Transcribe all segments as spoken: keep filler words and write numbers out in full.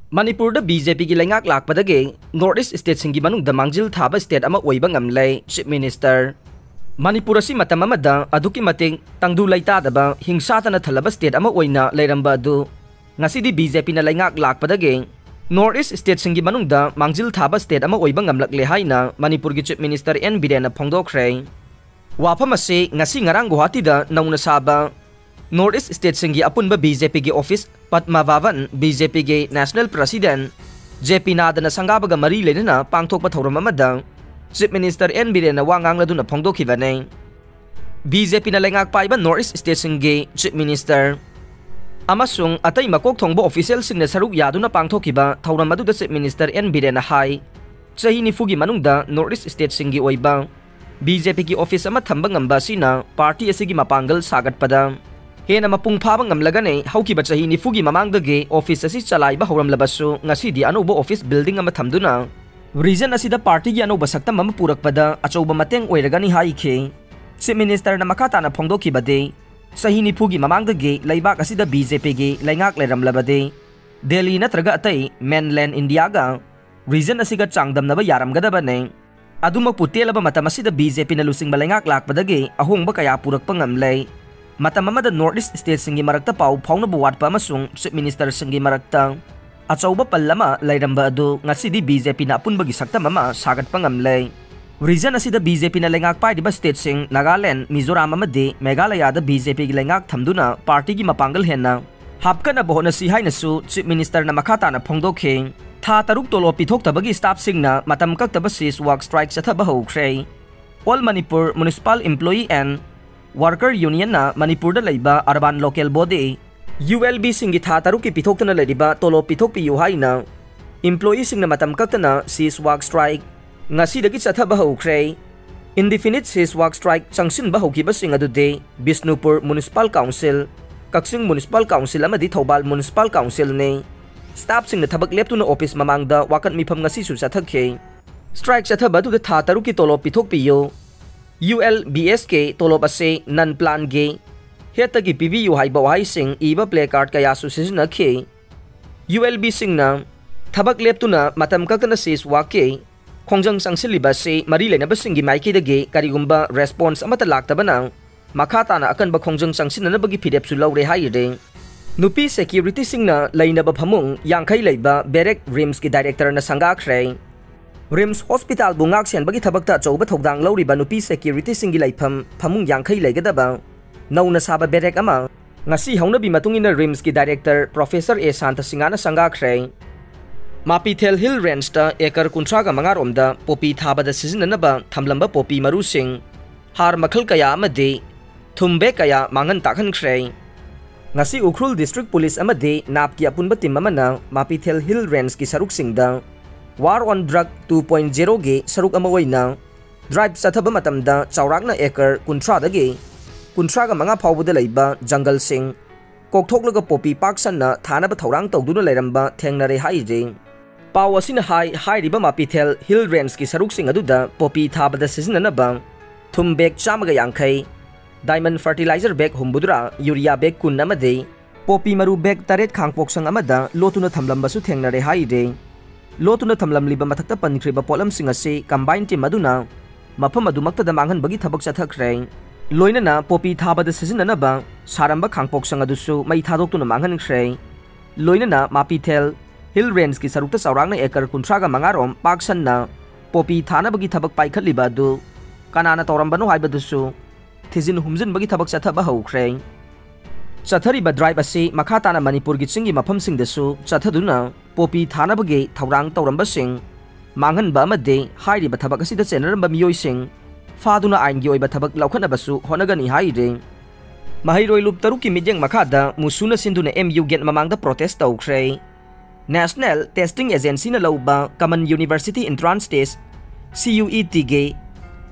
ꯃꯅꯤꯄꯨꯔꯗ B J ꯄꯤꯒꯤ ꯂꯩꯉꯥꯛ ꯂꯥꯛꯄꯗꯒꯤ North East stateꯁꯤꯡꯒꯤ ꯃꯅꯨꯡꯗ ꯃꯥꯡꯖꯤꯜ ꯊꯥꯕ state ꯑꯃ ꯑꯣꯏꯕ ꯉꯝꯂꯦ꯫ Chief Minister, ꯃꯅꯤꯄꯨꯔ ꯑꯁꯤ ꯃꯇꯝ ꯑꯃꯗ ꯑꯗꯨꯛꯀꯤ ꯃꯇꯤꯛ ꯇꯪꯗꯨ ꯂꯩꯇꯥꯗꯕ, ꯍꯤꯡꯁꯥꯇꯅ ꯊꯜꯂꯕ state ꯑꯃ ꯑꯣꯏꯅ ꯂꯩꯔꯝꯕ ꯑꯗꯨ ꯉꯁꯤꯗꯤ ꯕꯤ ꯖꯦ ꯄꯤꯅ ꯂꯩꯉꯥꯛ ꯂꯥꯛꯄꯗꯒꯤ North East stateꯁꯤꯡꯒꯤ ꯃꯅꯨꯡꯗ ꯃꯥꯡꯖꯤꯜ ꯊꯥꯕ state ꯑꯃ ꯑꯣꯏꯕ ꯉꯝꯂꯛꯂꯦ ꯍꯥꯏꯅ ꯃꯅꯤꯄꯨꯔꯒꯤ Chief Minister ꯑꯦꯟ ꯕꯤꯔꯦꯟꯅ ꯐꯣꯡꯗꯣꯛꯈ꯭ꯔꯦ꯫ ꯋꯥꯐꯝ ꯑꯁꯤ ꯉꯁꯤ ꯉꯔꯥꯡ ꯒꯨꯋꯥꯍꯥꯇꯤꯗ ꯅꯧꯅ ꯁꯥꯕ North East stateꯁꯤꯡꯒꯤ ꯑꯄꯨꯟꯕ ꯕꯤ ꯖꯦ ꯄꯤꯒꯤ office, ꯄꯗꯃ ꯚꯕꯟ, ꯕꯤ ꯖꯦ ꯄꯤꯒꯤ National President ꯖꯦ ꯄꯤ ꯅꯥꯗꯥꯅ ꯁꯪꯒꯥꯕꯒ ꯃꯔꯤ ꯂꯩꯅꯅ ꯄꯥꯡꯊꯣꯛꯄ ꯊꯧꯔꯝ ꯑꯃꯗ Chief Minister ꯑꯦꯟ ꯕꯤꯔꯦꯟꯅ ꯋꯥ ꯉꯥꯡꯂꯗꯨꯅ ꯐꯣꯡꯗꯣꯛꯈꯤꯕꯅꯤ꯫ ꯕꯤ ꯖꯦ ꯄꯤꯅ ꯂꯩꯉꯥꯛ ꯄꯥꯏꯕ North East stateꯁꯤꯡꯒꯤ Chief Minister ꯑꯃꯁꯨꯡ ꯑꯇꯩ ꯃꯀꯣꯛ ꯊꯣꯡꯕ officialꯁꯤꯡꯅ ꯁꯔꯨꯛ ꯌꯥꯗꯨꯅ ꯄꯥꯡꯊꯣꯛꯈꯤꯕ ꯊꯧꯔꯝ ꯑꯗꯨꯗ Chief Minister ꯑꯦꯟ ꯕꯤꯔꯦꯟꯅ ꯍꯥꯏ, ꯆꯍꯤ ꯅꯤꯐꯨꯒꯤ ꯃꯅꯨꯡꯗ North East stateꯁꯤꯡꯒꯤ ꯑꯣꯏꯕ ꯕꯤ ꯖꯦ ꯄꯤꯒꯤ office ꯑꯃ ꯊꯝꯕ ꯉꯝꯕ ꯑꯁꯤꯅ party ꯑꯁꯤꯒꯤ ꯃꯄꯥꯡꯒꯜ ꯁꯥꯒꯠꯄꯗ ꯍꯦꯟꯅ ꯃꯄꯨꯡ ꯐꯥꯕ ꯉꯝꯂꯒꯅꯤ꯫ ꯍꯧꯈꯤꯕ ꯆꯍꯤ ꯅꯤꯐꯨꯒꯤ ꯃꯃꯥꯡꯗꯒꯤ office ꯑꯁꯤ ꯆꯂꯥꯏꯕ ꯍꯧꯔꯝꯂꯕꯁꯨ, ꯉꯁꯤꯗꯤ ꯑꯅꯧꯕ office building ꯑꯃ ꯊꯝꯗꯨꯅ region ꯑꯁꯤꯗ partyꯒꯤ ꯑꯅꯧꯕ ꯁꯛꯇꯝ ꯑꯃ ꯄꯨꯔꯛꯄꯗ ꯑꯆꯧꯕ ꯃꯇꯦꯡ ꯑꯣꯏꯔꯒꯅꯤ ꯍꯥꯏꯈꯤ꯫ Chief Ministerꯅ ꯃꯈꯥ ꯇꯥꯅ ꯐꯣꯡꯗꯣꯛꯈꯤꯕꯗꯤ, ꯆꯍꯤ ꯅꯤꯐꯨꯒꯤ ꯃꯃꯥꯡꯗꯒꯤ ꯂꯩꯕꯥꯛ ꯑꯁꯤꯗ ꯕꯤ ꯖꯦ ꯄꯤꯒꯤ ꯂꯩꯉꯥꯛ ꯂꯩꯔꯝꯂꯕꯗꯤ, ꯗꯦꯜꯂꯤ ꯅꯠꯇ꯭ꯔꯒ ꯑꯇꯩ mainland Indiaꯒ region ꯑꯁꯤꯒ ꯆꯥꯡꯗꯝꯅꯕ ꯌꯥꯔꯝꯒꯗꯕꯅꯤ꯫ ꯑꯗꯨꯃꯛꯄꯨ, ꯇꯦꯜꯂꯕ ꯃꯇꯝ ꯑꯁꯤꯗ ꯕꯤ ꯖꯦ ꯄꯤꯅ ꯂꯨꯆꯤꯡꯕ ꯂꯩꯉꯥꯛ ꯂꯥꯛꯄꯗꯒꯤ ꯑꯍꯣꯡꯕ ꯀꯌꯥ ꯄꯨꯔꯛꯄ ꯉꯝꯂꯦ꯫ ꯃꯇꯝ ꯑꯃꯗ North East stateꯁꯤꯡꯒꯤ ꯃꯔꯛꯇ ꯄꯥꯎ ꯐꯥꯎꯅꯕ ꯋꯥꯠꯄ ꯑꯃꯁꯨꯡ Chief Ministerꯁꯤꯡꯒꯤ ꯃꯔꯛꯇ ꯑꯆꯧꯕ ꯄꯜ ꯑꯃ ꯂꯩꯔꯝꯕ ꯑꯗꯨ ꯉꯁꯤꯗꯤ ꯕꯤ ꯖꯦ ꯄꯤꯅ ꯑꯄꯨꯟꯕꯒꯤ ꯁꯛꯇꯝ ꯑꯃ ꯁꯥꯒꯠꯄ ꯉꯝꯂꯦ꯫ Region ꯑꯁꯤꯗ ꯕꯤ ꯖꯦ ꯄꯤꯅ ꯂꯩꯉꯥꯛ ꯄꯥꯏꯔꯤꯕ stateꯁꯤꯡ ꯅꯥꯒꯥꯂꯦꯟ, ꯃꯤꯖꯣꯔꯥꯝ ꯑꯃꯗꯤ ꯃꯦꯘꯥꯂꯌꯥꯗ ꯕꯤ ꯖꯦ ꯄꯤꯒꯤ ꯂꯩꯉꯥꯛ ꯊꯝꯗꯨꯅ partyꯒꯤ ꯃꯄꯥꯡꯒꯜ ꯍꯦꯟꯅ ꯍꯥꯞꯀꯠꯅꯕ ꯍꯣꯠꯅꯁꯤ ꯍꯥꯏꯅꯁꯨ Chief Ministerꯅ ꯃꯈꯥ ꯇꯥꯅ ꯐꯣꯡꯗꯣꯛꯈꯤ꯫ ꯊꯥ ꯇꯔꯨꯛ ꯇꯣꯂꯣꯞ ꯄꯤꯊꯣꯛꯇꯕꯒꯤ staffꯁꯤꯡꯅ ꯃꯇꯝ ꯀꯛꯇꯕ cease work strike ꯆꯠꯊꯕ ꯍꯧꯈ꯭ꯔꯦ꯫ All Manipur Municipal Employee and Worker Unionꯅ ꯃꯅꯤꯄꯨꯔꯗ ꯂꯩꯕ urban local body, U L Bꯁꯤꯡꯒꯤ ꯊꯥ ꯇꯔꯨꯛꯀꯤ ꯄꯤꯊꯣꯛꯇꯅ ꯂꯩꯔꯤꯕ ꯇꯣꯂꯣꯞ ꯄꯤꯊꯣꯛꯄꯤꯌꯨ ꯍꯥꯏꯅ employeeꯁꯤꯡꯅ ꯃꯇꯝ ꯀꯛꯇꯅ cease work strike ꯉꯁꯤꯗꯒꯤ ꯆꯠꯊꯕ ꯍꯧꯈ꯭ꯔꯦ꯫ Indefinite cease work strike ꯆꯪꯁꯤꯟꯕ ꯍꯧꯈꯤꯕꯁꯤꯡ ꯑꯗꯨꯗꯤ ꯕꯤꯁꯅꯨꯄꯨꯔ Municipal Council, ꯀꯛꯆꯤꯡ Municipal Council ꯑꯃꯗꯤ ꯊꯧꯕꯥꯜ Municipal Councilꯅꯤ꯫ Staffꯁꯤꯡꯅ ꯊꯕꯛ ꯂꯦꯞꯇꯨꯅ office ꯃꯃꯥꯡꯗ ꯋꯥꯀꯠ ꯃꯤꯐꯝ ꯉꯁꯤꯁꯨ ꯆꯠꯊꯈꯤ꯫ Strike ꯆꯠꯊꯕ ꯑꯗꯨꯗ ꯊꯥ ꯇꯔꯨꯛꯀꯤ ꯇꯣꯂꯣꯞ ꯄꯤꯊꯣꯛꯄꯤꯌꯨ, U L B Sꯀꯤ ꯇꯣꯂꯣꯞ ꯑꯁꯤ non planꯒꯤ headꯇꯒꯤ ꯄꯤꯕꯤꯌꯨ ꯍꯥꯏꯕ ꯋꯥꯍꯩꯁꯤꯡ ꯏꯕ placard ꯀꯌꯥꯁꯨ ꯁꯤꯖꯤꯟꯅꯈꯤ꯫ ꯌꯨ ꯑꯦꯜ ꯕꯤꯁꯤꯡꯅ ꯊꯕꯛ ꯂꯦꯞꯇꯨꯅ ꯃꯇꯝ ꯀꯛꯇꯅ cease workꯀꯤ ꯈꯣꯡꯖꯪ ꯆꯪꯁꯤꯜꯂꯤꯕ ꯑꯁꯤ ꯃꯔꯤ ꯂꯩꯅꯕꯁꯤꯡꯒꯤ ꯃꯥꯏꯀꯩꯗꯒꯤ ꯀꯔꯤꯒꯨꯝꯕ response ꯑꯃꯠꯇ ꯂꯥꯛꯇꯕꯅ ꯃꯈꯥ ꯇꯥꯅ ꯑꯀꯟꯕ ꯈꯣꯡꯖꯪ ꯆꯪꯁꯤꯟꯅꯅꯕꯒꯤ ꯐꯤꯔꯦꯞꯁꯨ ꯂꯧꯔꯦ ꯍꯥꯏꯔꯤ꯫ ꯅꯨꯄꯤ securityꯁꯤꯡꯅ ꯂꯩꯅꯕ ꯐꯃꯨꯡ ꯌꯥꯡꯈꯩ ꯂꯩꯕ barrack RIMSꯀꯤ directorꯅ ꯁꯪꯒꯥꯈ꯭ꯔꯦ꯫ RIMS hospitalꯕꯨ ꯉꯥꯛ ꯁꯦꯟꯕꯒꯤ ꯊꯕꯛꯇ ꯑꯆꯧꯕ ꯊꯧꯗꯥꯡ ꯂꯧꯔꯤꯕ ꯅꯨꯄꯤ securityꯁꯤꯡꯒꯤ ꯂꯩꯐꯝ ꯐꯃꯨꯡ ꯌꯥꯡꯈꯩ ꯂꯩꯒꯗꯕ ꯅꯧꯅ ꯁꯥꯕ barrack ꯑꯃ ꯉꯁꯤ ꯍꯧꯅꯕꯤ ꯃꯇꯨꯡ ꯏꯟꯅ RIMSꯀꯤ director Professor ꯑꯦ ꯁꯥꯟꯇ ꯁꯤꯡꯍꯅ ꯁꯪꯒꯥꯈ꯭ꯔꯦ꯫ ꯃꯥꯄꯤꯊꯦꯜ Hill Rangeꯇ acre ꯀꯨꯟꯊ꯭ꯔꯥꯒ ꯃꯉꯥ ꯔꯣꯝꯗ poppy ꯊꯥꯕꯗ ꯁꯤꯖꯤꯟꯅꯅꯕ ꯊꯝꯂꯝꯕ poppy ꯃꯔꯨꯁꯤꯡ, ꯍꯥꯔ ꯃꯈꯜ ꯀꯌꯥ ꯑꯃꯗꯤ ꯊꯨꯝ bag ꯀꯌꯥ ꯃꯥꯡꯍꯟ ꯇꯥꯛꯍꯟꯈ꯭ꯔꯦ꯫ ꯉꯁꯤ ꯎꯈ꯭ꯔꯨꯜ district police ꯑꯃꯗꯤ NAPꯀꯤ ꯑꯄꯨꯟꯕ team ꯑꯃꯅ ꯃꯥꯄꯤꯊꯦꯜ Hill Rangeꯀꯤ ꯁꯔꯨꯛꯁꯤꯡꯗ War on Drug two point zeroꯒꯤ ꯁꯔꯨꯛ ꯑꯃ ꯑꯣꯏꯅ drive ꯆꯠꯊꯕ ꯃꯇꯝꯗ ꯆꯥꯎꯔꯥꯛꯅ acre ꯀꯨꯟꯊ꯭ꯔꯥꯗꯒꯤ ꯀꯨꯟꯊ꯭ꯔꯥꯒ ꯃꯉꯥ ꯐꯥꯎꯕꯗ ꯂꯩꯕ ꯖꯪꯒꯜꯁꯤꯡ ꯀꯣꯛꯊꯣꯛꯂꯒ poppy ꯄꯥꯛ ꯁꯟꯅ ꯊꯥꯅꯕ ꯊꯧꯔꯥꯡ ꯇꯧꯗꯨꯅ ꯂꯩꯔꯝꯕ ꯊꯦꯡꯅꯔꯦ ꯍꯥꯏꯔꯤ꯫ ꯄꯥꯎ ꯑꯁꯤꯅ ꯍꯥꯏ, ꯍꯥꯏꯔꯤꯕ ꯃꯥꯄꯤꯊꯦꯜ Hill Rangeꯀꯤ ꯁꯔꯨꯛꯁꯤꯡ ꯑꯗꯨꯗ poppy ꯊꯥꯕꯗ ꯁꯤꯖꯤꯟꯅꯅꯕ ꯊꯨꯝ bag ꯆꯥꯝꯃꯒ ꯌꯥꯡꯈꯩ, Diamond fertilizer bag ꯍꯨꯝꯐꯨꯇꯔꯥ, urea bag ꯀꯨꯟ ꯑꯃꯗꯤ poppy ꯃꯔꯨ bag ꯇꯔꯦꯠ ꯈꯥꯡꯄꯣꯛꯁꯪ ꯑꯃꯗ ꯂꯣꯠꯇꯨꯅ ꯊꯝꯂꯝꯕꯁꯨ ꯊꯦꯡꯅꯔꯦ ꯍꯥꯏꯔꯤ꯫ ꯂꯣꯠꯇꯨꯅ ꯊꯝꯂꯝꯂꯤꯕ ꯃꯊꯛꯇ ꯄꯟꯈ꯭ꯔꯤꯕ ꯄꯣꯠꯂꯝꯁꯤꯡ ꯑꯁꯤ combine team ꯑꯗꯨꯅ ꯃꯐꯝ ꯑꯗꯨꯃꯛꯇꯗ ꯃꯥꯡꯍꯟꯕꯒꯤ ꯊꯕꯛ ꯆꯠꯊꯈ꯭ꯔꯦ꯫ ꯂꯣꯏꯅꯅ poppy ꯊꯥꯕꯗ ꯁꯤꯖꯤꯟꯅꯅꯕ ꯁꯥꯔꯝꯕ ꯈꯥꯡꯄꯣꯛꯁꯪ ꯑꯗꯨꯁꯨ ꯃꯩ ꯊꯥꯗꯣꯛꯇꯨꯅ ꯃꯥꯡꯍꯟꯈ꯭ꯔꯦ꯫ ꯂꯣꯏꯅꯅ ꯃꯥꯄꯤꯊꯦꯜ Hill Rangeꯀꯤ ꯁꯔꯨꯛꯇ ꯆꯥꯎꯔꯥꯛꯅ acre ꯀꯨꯟꯊ꯭ꯔꯥꯒ ꯃꯉꯥ ꯔꯣꯝ ꯄꯥꯛ ꯁꯟꯅ poppy ꯊꯥꯅꯕꯒꯤ ꯊꯕꯛ ꯄꯥꯏꯈꯠꯂꯤꯕ ꯑꯗꯨ ꯀꯅꯥꯅ ꯇꯧꯔꯝꯕꯅꯣ ꯍꯥꯏꯕꯗꯨꯁꯨ ꯊꯤꯖꯤꯟ ꯍꯨꯝꯖꯤꯟꯕꯒꯤ ꯊꯕꯛ ꯆꯠꯊꯕ ꯍꯧꯈ꯭ꯔꯦ꯫ ꯆꯠꯊꯔꯤꯕ drive ꯑꯁꯤ ꯃꯈꯥ ꯇꯥꯅ ꯃꯅꯤꯄꯨꯔꯒꯤ ꯆꯤꯡꯒꯤ ꯃꯐꯝꯁꯤꯡꯗꯁꯨ ꯆꯠꯊꯗꯨꯅ poppy ꯊꯥꯅꯕꯒꯤ ꯊꯧꯔꯥꯡ ꯇꯧꯔꯝꯕꯁꯤꯡ ꯃꯥꯡꯍꯟꯕ ꯑꯃꯗꯤ ꯍꯥꯏꯔꯤꯕ ꯊꯕꯛ ꯑꯁꯤꯗ ꯆꯦꯟꯅꯔꯝꯕ ꯃꯤꯑꯣꯏꯁꯤꯡ ꯐꯥꯗꯨꯅ ꯑꯥꯏꯟꯒꯤ ꯑꯣꯏꯕ ꯊꯕꯛ ꯂꯧꯈꯠꯅꯕꯁꯨ ꯍꯣꯠꯅꯒꯅꯤ ꯍꯥꯏꯔꯤ꯫ ꯃꯍꯩꯔꯣꯏ ꯂꯨꯞ ꯇꯔꯨꯛꯀꯤ ꯃꯤꯠꯌꯦꯡ ꯃꯈꯥꯗ ꯃꯨꯁꯨꯅ ꯁꯤꯟꯗꯨꯅ M U gate ꯃꯃꯥꯡꯗ protest ꯇꯧꯈ꯭ꯔꯦ꯫ National Testing Agencyꯅ ꯂꯧꯕ Common University Entrance Test, C U E Tꯒꯤ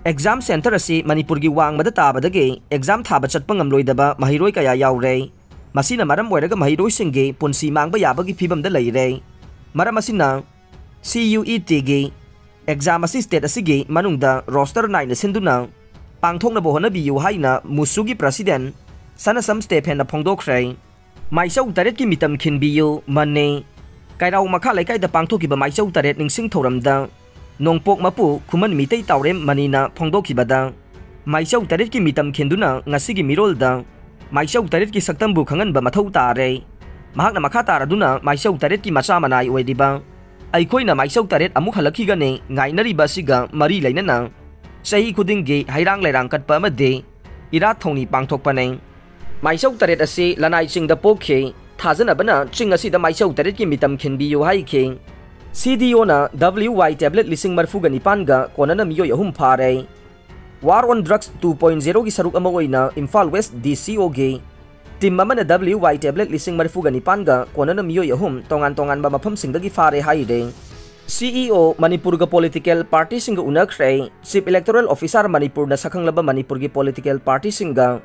exam center ꯑꯁꯤ ꯃꯅꯤꯄꯨꯔꯒꯤ ꯋꯥꯡꯃꯗ ꯇꯥꯕꯗꯒꯤ exam ꯊꯥꯕ ꯆꯠꯄ ꯉꯝꯂꯣꯏꯗꯕ ꯃꯍꯩꯔꯣꯏ ꯀꯌꯥ ꯌꯥꯎꯔꯦ꯫ ꯃꯁꯤꯅ ꯃꯔꯝ ꯑꯣꯏꯔꯒ ꯃꯍꯩꯔꯣꯏꯁꯤꯡꯒꯤ ꯄꯨꯟꯁꯤ ꯃꯥꯡꯕ ꯌꯥꯕꯒꯤ ꯐꯤꯕꯝꯗ ꯂꯩꯔꯦ꯫ ꯃꯔꯝ ꯑꯁꯤꯅ C U E Tꯒꯤ exam ꯑꯁꯤ state ꯑꯁꯤꯒꯤ ꯃꯅꯨꯡꯗ roster ꯅꯥꯏꯅ ꯁꯤꯟꯗꯨꯅ ꯄꯥꯡꯊꯣꯛꯅꯕ ꯍꯣꯠꯅꯕꯤꯌꯨ ꯍꯥꯏꯅ ꯃꯨꯁꯨꯒꯤ president ꯁꯅꯁꯝ ꯁ꯭ꯇꯦꯐꯦꯟꯅ ꯐꯣꯡꯗꯣꯛꯈ꯭ꯔꯦ꯫ ꯃꯥꯏꯆꯧ ꯇꯔꯦꯠꯀꯤ ꯃꯤꯇꯝ ꯈꯤꯟꯕꯤꯌꯨ, ꯃꯅꯦ꯫ ꯀꯩꯔꯥꯎ ꯃꯈꯥ ꯂꯩꯀꯥꯏꯗ ꯄꯥꯡꯊꯣꯛꯈꯤꯕ ꯃꯥꯏꯆꯧ ꯇꯔꯦꯠ ꯅꯤꯡꯁꯤꯡ ꯊꯧꯔꯝꯗ ꯅꯣꯡꯄꯣꯛ ꯃꯄꯨ ꯈꯨꯃꯟ ꯃꯤꯇꯩ ꯇꯥꯎꯔꯦꯝ ꯃꯅꯤꯅ ꯐꯣꯡꯗꯣꯛꯈꯤꯕꯗ, ꯃꯥꯏꯆꯧ ꯇꯔꯦꯠꯀꯤ ꯃꯤꯇꯝ ꯈꯤꯟꯗꯨꯅ ꯉꯁꯤꯒꯤ ꯃꯤꯔꯣꯜꯗ ꯃꯥꯏꯆꯧ ꯇꯔꯦꯠꯀꯤ ꯁꯛꯇꯝꯕꯨ ꯈꯪꯍꯟꯕ ꯃꯊꯧ ꯇꯥꯔꯦ꯫ ꯃꯍꯥꯛꯅ ꯃꯈꯥ ꯇꯥꯔꯗꯨꯅ ꯃꯥꯏꯆꯧ ꯇꯔꯦꯠꯀꯤ ꯃꯆꯥ ꯃꯅꯥꯏ ꯑꯣꯏꯔꯤꯕ ꯑꯩꯈꯣꯏꯅ ꯃꯥꯏꯆꯧ ꯇꯔꯦꯠ ꯑꯃꯨꯛ ꯍꯜꯂꯛꯈꯤꯒꯅꯤ ꯉꯥꯏꯅꯔꯤꯕ ꯑꯁꯤꯒ ꯃꯔꯤ ꯂꯩꯅꯅ ꯆꯍꯤ ꯈꯨꯗꯤꯡꯒꯤ ꯍꯩꯔꯥꯡ ꯂꯩꯔꯥꯡ ꯀꯠꯄ ꯑꯃꯗꯤ ꯏꯔꯥꯠ ꯊꯧꯅꯤ ꯄꯥꯡꯊꯣꯛꯄꯅꯤ꯫ ꯃꯥꯏꯆꯧ ꯇꯔꯦꯠ ꯑꯁꯤ ꯂꯅꯥꯏ ꯆꯤꯡꯗ ꯄꯣꯛꯈꯤ꯫ ꯊꯥꯖꯅꯕꯅ ꯆꯤꯡ ꯑꯁꯤꯗ ꯃꯥꯏꯆꯧ ꯇꯔꯦꯠꯀꯤ ꯃꯤꯇꯝ ꯈꯤꯟꯕꯤꯌꯨ ꯍꯥꯏꯈꯤ꯫ ꯁꯤ ꯗꯤ ꯑꯣꯅ ꯗꯕ꯭ꯂꯤꯎ ꯋꯥꯏ ꯇꯦꯕ꯭ꯂꯦꯠ ꯂꯤꯁꯤꯡ ꯃꯔꯤꯐꯨꯒ ꯅꯤꯄꯥꯟꯒ ꯀꯣꯟꯅꯅ ꯃꯤꯑꯣꯏ ꯑꯍꯨꯝ ꯐꯥꯔꯦ꯫ War on Drugs two point zero ꯒꯤ ꯁꯔꯨꯛ ꯑꯃ ꯑꯣꯏꯅ ꯏꯝꯐꯥꯜ ꯋꯦꯁ ꯗꯤ ꯁꯤ ꯑꯣꯒꯤ ꯇꯤꯝ ꯑꯃꯅ ꯗꯕ꯭ꯂꯤꯎ ꯋꯥꯏ ꯇꯦꯕ꯭ꯂꯦꯠ ꯂꯤꯁꯤꯡ ꯃꯔꯤꯐꯨꯒ ꯅꯤꯄꯥꯟꯒ ꯀꯣꯟꯅꯅ ꯃꯤꯑꯣꯏ ꯑꯍꯨꯝ ꯇꯣꯉꯥꯟ ꯇꯣꯉꯥꯟꯕ ꯃꯐꯝꯁꯤꯡꯗꯒꯤ ꯐꯥꯔꯦ ꯍꯥꯏꯔꯦ꯫ ꯁꯤ ꯏ ꯑꯣ ꯃꯅꯤꯄꯨꯔꯒ ꯄꯣꯂꯤꯇꯤꯀꯦꯜ ꯄꯥꯔꯇꯤꯁꯤꯡꯒ ꯎꯅꯈ꯭ꯔꯦ꯫ ꯆꯤꯐ ꯏꯂꯦꯛꯇꯣꯔꯦꯜ ꯑꯣꯐꯤꯁꯥꯔ ꯃꯅꯤꯄꯨꯔꯅ ꯁꯛꯈꯪꯂꯕ ꯃꯅꯤꯄꯨꯔꯒꯤ ꯄꯣꯂꯤꯇꯤꯀꯦꯜ ꯄꯥꯔꯇꯤꯁꯤꯡꯒ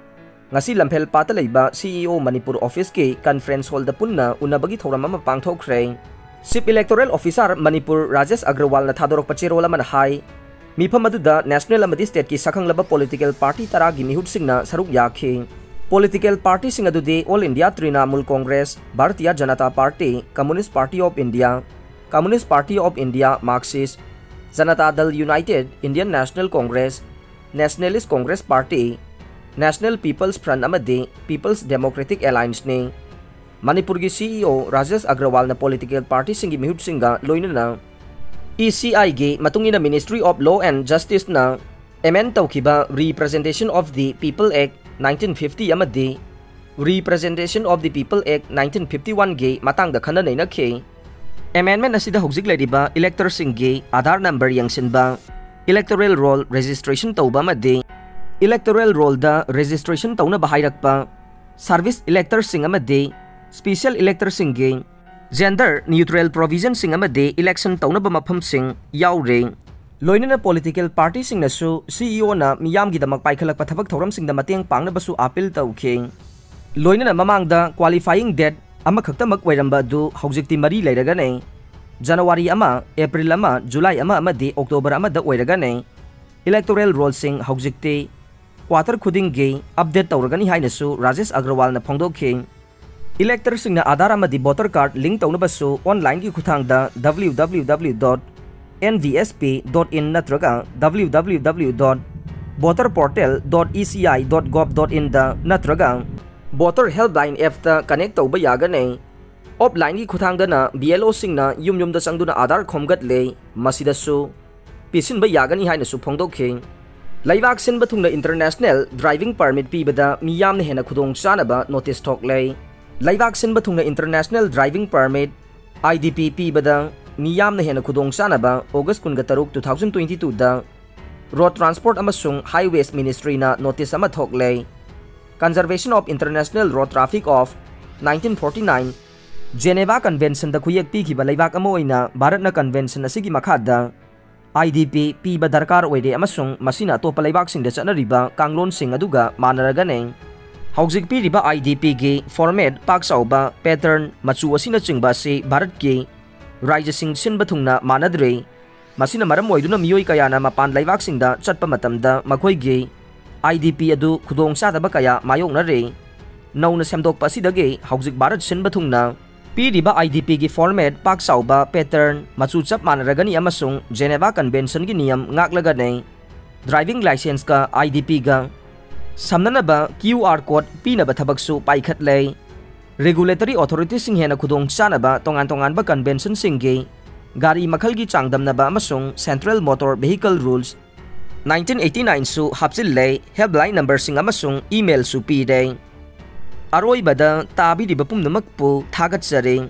ꯉꯁꯤ ꯂꯝꯐꯦꯜ ꯄꯥꯠꯇ ꯂꯩꯕ ꯁꯤ ꯏ ꯑꯣ ꯃꯅꯤꯄꯨꯔ ꯑꯣꯐꯤꯁꯀꯤ ꯀꯟꯐ꯭ꯔꯦꯟꯁ ꯍꯣꯜꯗ ꯄꯨꯟꯅ ꯎꯅꯕꯒꯤ ꯊꯧꯔꯝ ꯑꯃ ꯄꯥꯡꯊꯣꯛꯈ꯭ꯔꯦ꯫ Chief electoral officer Manipur Rajesh ꯑꯒ꯭ꯔꯋꯥꯜꯅ ꯊꯥꯗꯣꯔꯛꯄ ꯆꯦꯔꯣꯜ ꯑꯃꯅ ꯍꯥꯏ, ꯃꯤꯐꯝ ꯑꯗꯨꯗ ꯅꯦꯁꯅꯦꯜ ꯑꯃꯗꯤ ꯁ꯭ꯇꯦꯠꯀꯤ ꯁꯛꯈꯪꯂꯕ ꯄꯣꯂꯤꯇꯤꯀꯦꯜ ꯄꯥꯔꯇꯤ ꯇꯔꯥꯒꯤ ꯃꯤꯍꯨꯠꯁꯤꯡꯅ ꯁꯔꯨꯛ ꯌꯥꯈꯤ꯫ ꯄꯣꯂꯤꯇꯤꯀꯦꯜ ꯄꯥꯔꯇꯤꯁꯤꯡ ꯑꯗꯨꯗꯤ all India Trinamool Congress, Bharatiya Janata party, communist party of India, communist party of India Marxist, Janata Dal united, Indian national Congress, nationalist Congress party, national people's front ꯑꯃꯗꯤ ꯄꯤꯄꯜꯁ ꯗꯦꯃꯣꯀ꯭ꯔꯦꯇꯤꯛ ꯑꯦꯂꯥꯏꯟꯁꯅꯤ꯫ ꯃꯅꯤꯄꯨꯔꯒꯤ ꯁꯤ ꯏ ꯑꯣ ꯔꯥꯖꯦꯁ ꯑꯒ꯭ꯔꯋꯥꯜꯅ ꯄꯣꯂꯤꯇꯤꯀꯦꯜ ꯄꯥꯔꯇꯤꯁꯤꯡꯒꯤ ꯃꯤꯍꯨꯠꯁꯤꯡꯒ ꯂꯣꯏꯅꯅ ꯏ ꯁꯤ ꯑꯥꯏꯒꯤ ꯃꯇꯨꯡ ꯏꯟꯅ Ministry of Law and Justiceꯅ ꯑꯦꯃꯦꯟ ꯇꯧꯈꯤꯕ Representation of the People Act nineteen fifty ꯑꯃꯗꯤ Representation of the People Act nineteen fifty oneꯒꯤ ꯃꯇꯥꯡꯗ ꯈꯟꯅ ꯅꯩꯅꯈꯤ꯫ ꯑꯦꯃꯦꯟꯃꯦꯟ ꯑꯁꯤꯗ ꯍꯧꯖꯤꯛ ꯂꯩꯔꯤꯕ ꯏꯂꯦꯛꯇꯔꯁꯤꯡꯒꯤ ꯑꯥꯙꯥꯔ ꯅꯝꯕꯔ ꯌꯦꯡꯁꯤꯟꯕ, ꯏꯂꯦꯛꯇꯣꯔꯦꯜ ꯔꯣꯜ ꯔꯦꯖꯤꯁꯇ꯭ꯔꯦꯁꯟ ꯇꯧꯕ ꯑꯃꯗꯤ ꯏꯂꯦꯛꯇꯣꯔꯦꯜ ꯔꯣꯜꯗ ꯔꯦꯖꯤꯁꯇ꯭ꯔꯦꯁꯟ ꯇꯧꯅꯕ ꯍꯥꯏꯔꯛꯄ, ꯁꯔꯚꯤꯁ ꯏꯂꯦꯛꯇꯔꯁꯤꯡ ꯑꯃꯗꯤ ꯁ꯭ꯄꯤꯁꯦꯜ ꯏꯂꯦꯛꯇꯔꯁꯤꯡꯒꯤ ꯖꯦꯟꯗꯔ ꯅ꯭ꯌꯨꯇ꯭ꯔꯦꯜ ꯄ꯭ꯔꯣꯚꯤꯖꯟꯁꯤꯡ ꯑꯃꯗꯤ ꯏꯂꯦꯛꯁꯟ ꯇꯧꯅꯕ ꯃꯐꯝꯁꯤꯡ ꯌꯥꯎꯔꯤ꯫ ꯂꯣꯏꯅꯅ ꯄꯣꯂꯤꯇꯤꯀꯦꯜ ꯄꯥꯔꯇꯤꯁꯤꯡꯅꯁꯨ ꯁꯤ ꯏ ꯑꯣꯅ ꯃꯤꯌꯥꯝꯒꯤꯗꯃꯛ ꯄꯥꯏꯈꯠꯂꯛꯄ ꯊꯕꯛ ꯊꯧꯔꯝꯁꯤꯡꯗ ꯃꯇꯦꯡ ꯄꯥꯡꯅꯕꯁꯨ ꯑꯥꯄꯤꯜ ꯇꯧꯈꯤ꯫ ꯂꯣꯏꯅꯅ ꯃꯃꯥꯡꯗ ꯀ꯭ꯋꯥꯂꯤꯐꯥꯏꯌꯤꯡ ꯗꯦꯠ ꯑꯃꯈꯛꯇꯃꯛ ꯑꯣꯏꯔꯝꯕ ꯑꯗꯨ ꯍꯧꯖꯤꯛꯇꯤ ꯃꯔꯤ ꯂꯩꯔꯒꯅꯤ꯫ ꯖꯅꯋꯥꯔꯤ ꯑꯃ, ꯑꯦꯄ꯭ꯔꯤꯜ ꯑꯃ, ꯖꯨꯂꯥꯏ ꯑꯃ ꯑꯃꯗꯤ ꯑꯣꯛꯇꯣꯕꯔ ꯑꯃꯗ ꯑꯣꯏꯔꯒꯅꯤ꯫ ꯏꯂꯦꯛꯇꯣꯔꯦꯜ ꯔꯣꯜꯁꯤꯡ ꯍꯧꯖꯤꯛꯇꯤ ꯀ꯭ꯋꯥꯇꯔ ꯈꯨꯗꯤꯡꯒꯤ ꯑꯞꯗꯦꯠ ꯇꯧꯔꯒꯅꯤ ꯍꯥꯏꯅꯁꯨ ꯔꯥꯖꯦꯁ ꯑꯒ꯭ꯔꯋꯥꯜꯅ ꯐꯣꯡꯗꯣꯛꯈꯤ꯫ Electorsꯁꯤꯡꯅ Aadhaar ꯑꯃꯗꯤ voter card link ꯇꯧꯅꯕꯁꯨ online-ꯒꯤ ꯈꯨꯠꯊꯥꯡꯗ W W W dot N V S P dot in ꯅꯠꯇ꯭ꯔꯒ W W W dot voter portal dot E C I dot gov dot in-ꯗ ꯅꯠꯇ꯭ꯔꯒ Voter Helpline app-ꯇ connect ꯇꯧꯕ ꯌꯥꯒꯅꯤ꯫ Offline-ꯒꯤ ꯈꯨꯠꯊꯥꯡꯗꯅ B L O-ꯁꯤꯡꯅ ꯌꯨꯝ ꯌꯨꯝꯗ ꯆꯪꯗꯨꯅ Aadhaar ꯈꯣꯝꯒꯠꯂꯤ꯫ ꯃꯁꯤꯗꯁꯨ ꯄꯤꯁꯤꯟꯕ ꯌꯥꯒꯅꯤ ꯍꯥꯏꯅꯁꯨ ꯐꯣꯡꯗꯣꯛꯈꯤ꯫ ꯂꯩꯕꯥꯛ ꯁꯤꯟꯕ ꯊꯨꯡꯅ international driving permit ꯄꯤꯕꯗ ꯃꯤꯌꯥꯝꯅ ꯍꯦꯟꯅ ꯈꯨꯗꯣꯡ ꯆꯥꯅꯕ notice ꯊꯣꯛꯂꯦ꯫ ꯂꯩꯕꯥꯛ ꯁꯤꯟꯕ ꯊꯨꯡꯅ international driving permit, I D P, ꯄꯤꯕꯗ ꯃꯤꯌꯥꯝꯅ ꯍꯦꯟꯅ ꯈꯨꯗꯣꯡ ꯆꯥꯅꯕ August ꯀꯨꯟꯒ ꯇꯔꯨꯛ, two thousand twenty-two-ꯗ Road Transport ꯑꯃꯁꯨꯡ Highways Ministry-ꯅ notice ꯑꯃ ꯊꯣꯛꯂꯦ꯫ Conservation of International Road Traffic of nineteen forty-nine, Geneva Convention-ꯗ ꯈꯨꯌꯦꯛ ꯄꯤꯈꯤꯕ ꯂꯩꯕꯥꯛ ꯑꯃ ꯑꯣꯏꯅ ꯚꯥꯔꯠꯅ convention ꯑꯁꯤꯒꯤ ꯃꯈꯥꯗ I D P ꯄꯤꯕ ꯗꯔꯀꯥꯔ ꯑꯣꯏꯔꯦ ꯑꯃꯁꯨꯡ ꯃꯁꯤꯅ ꯑꯇꯣꯞꯄ ꯂꯩꯕꯥꯛꯁꯤꯡꯗ ꯆꯠꯅꯔꯤꯕ ꯀꯥꯡꯂꯣꯟꯁꯤꯡ ꯑꯗꯨꯒ ꯃꯥꯟꯅꯔꯒꯅꯤ꯫ ꯍꯧꯖꯤꯛ ꯄꯤꯔꯤꯕ I D P-ꯒꯤ format, ꯄꯥꯛ ꯆꯥꯎꯕ, pattern, ꯃꯆꯨ ꯑꯁꯤꯅꯆꯤꯡꯕ ꯑꯁꯤ ꯚꯥꯔꯠꯀꯤ ꯔꯥꯖ꯭ꯌꯁꯤꯡ ꯁꯤꯟꯕ ꯊꯨꯡꯅ ꯃꯥꯟꯅꯗ꯭ꯔꯤ꯫ ꯃꯁꯤꯅ ꯃꯔꯝ ꯑꯣꯏꯗꯨꯅ ꯃꯤꯑꯣꯏ ꯀꯌꯥꯅ ꯃꯄꯥꯟ ꯂꯩꯕꯥꯛꯁꯤꯡꯗ ꯆꯠꯄ ꯃꯇꯝꯗ ꯃꯈꯣꯏꯒꯤ I D P ꯑꯗꯨ ꯈꯨꯗꯣꯡ ꯆꯥꯗꯕ ꯀꯌꯥ ꯃꯥꯌꯣꯛꯅꯔꯤ꯫ ꯅꯧꯅ ꯁꯦꯝꯗꯣꯛꯄ ꯑꯁꯤꯗꯒꯤ ꯍꯧꯖꯤꯛ ꯚꯥꯔꯠ ꯁꯤꯟꯕ ꯊꯨꯡꯅ ꯄꯤꯔꯤꯕ I D P-ꯒꯤ format, ꯄꯥꯛ ꯆꯥꯎꯕ, pattern, ꯃꯆꯨ ꯆꯞ ꯃꯥꯟꯅꯔꯒꯅꯤ ꯑꯃꯁꯨꯡ Geneva Convention-ꯒꯤ ꯅꯤꯌꯝ ꯉꯥꯛꯂꯒꯅꯤ꯫ Driving licence-ꯀ I D P-ꯒ ꯁꯝꯅꯅꯕ Q R code ꯄꯤꯅꯕ ꯊꯕꯛꯁꯨ ꯄꯥꯏꯈꯠꯂꯦ꯫ Regulatory authority-ꯁꯤꯡ ꯍꯦꯟꯅ ꯈꯨꯗꯣꯡ ꯆꯥꯅꯕ ꯇꯣꯉꯥꯟ ꯇꯣꯉꯥꯟꯕ convention-ꯁꯤꯡꯒꯤ ꯒꯥꯔꯤ ꯃꯈꯜꯒꯤ ꯆꯥꯡꯗꯝꯅꯕ ꯑꯃꯁꯨꯡ Central Motor Vehicle Rules nineteen eighty-nine-ꯁꯨ ꯍꯥꯞꯆꯤꯜꯂꯦ꯫ Helpline number-ꯁꯤꯡ ꯑꯃꯁꯨꯡ email-ꯁꯨ ꯄꯤꯔꯦ꯫ ꯑꯔꯣꯏꯕꯗ ꯇꯥꯕꯤꯔꯤꯕ ꯄꯨꯝꯅꯃꯛꯄꯨ ꯊꯥꯒꯠꯆꯔꯤ꯫